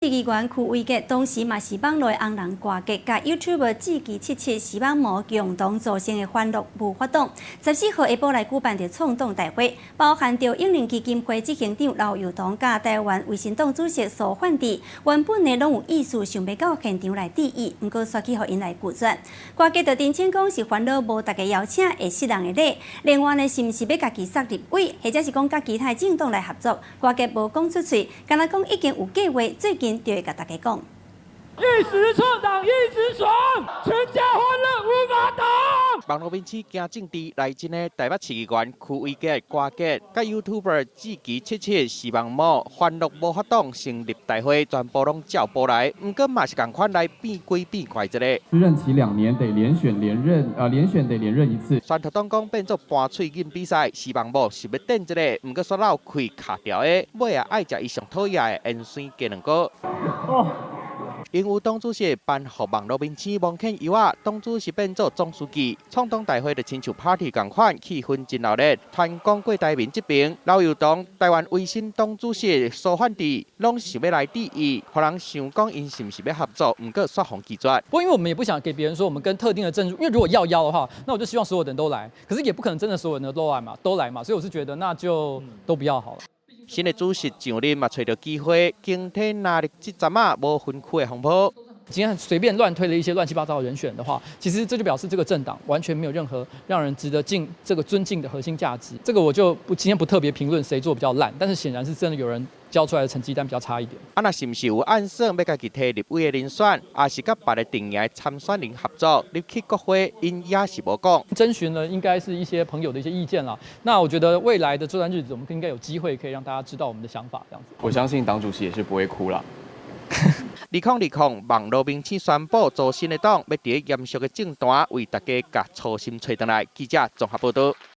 市議員區威傑當時嘛是網路的紅人歌傑，佮 YouTuber 志祺七七視網膜共同組成的歡樂無法黨，14號下晡來舉辦著創黨大會，包含著永寧基金會執行長劉幼彤佮台灣維新黨主席蘇煥智，原本呢攏有意思想欲到現場來致意，毋過煞去予𪜶來拒絕。歌傑就澄清講是煩惱無大家邀請會失人的禮，另外呢是毋是欲家己殺立委，或者是講佮其他政黨來合作，歌傑無講出喙，干焦講已經有計劃，最近就會共大家講。一時創黨一時爽，全家歡樂無法擋。網路面試驚政治來真的台北市議員區威傑歌傑，佮 YouTuber 志祺七七視網膜歡樂無法黨成立大會，全部攏照報來，毋過嘛是仝款來變鬼變怪一个。任期2年得連選連任，連選得連任一次。宣傳黨講變做盤喙罨比賽，視網膜是欲頂一个，毋過煞落開卡掉的，尾仔愛食伊上討厭的鹽酸雞卵糕。哦。因有黨主席頒予網路明星王建優仔，黨主席變做總書記，創黨大會就親像 party 仝款，氣氛真鬧熱。傳講郭台銘這邊，劉幼彤、台灣維新黨主席蘇煥智，攏想欲來致意，予人想講𪜶是毋是欲合作，毋過煞予拒絕。不過因為我們也不想給別人說我們跟特定的政治，因為如果要邀的話，那我就希望所有人都來，可是也不可能真的所有人都來嘛，都來嘛，所以我是覺得那就都不要好了。新的主席上任嘛，揣著機會，經體納入這陣仔無分區的風波。今天隨便亂推了一些亂七八糟的人選的話，其實這就表示這個政黨完全沒有任何讓人值得敬這個尊敬的核心價值。這個我就不今天不特別評論誰做比較爛，但是顯然是真的有人交出來的成績單比較差一點。啊，若是毋是有暗算欲家己提立委的人選，抑是佮別个陣營的參選人合作入去國會，𪜶也是無講。徵詢了應該是一些朋友的一些意見啦。那我覺得未來的這段日子，我們應該有機會可以讓大家知道我們的想法，這樣子。我相信黨主席也是不會哭啦。2020網路明星宣布組新的黨，欲佇嚴肅的政壇為大家共初心揣轉來。記者綜合報導。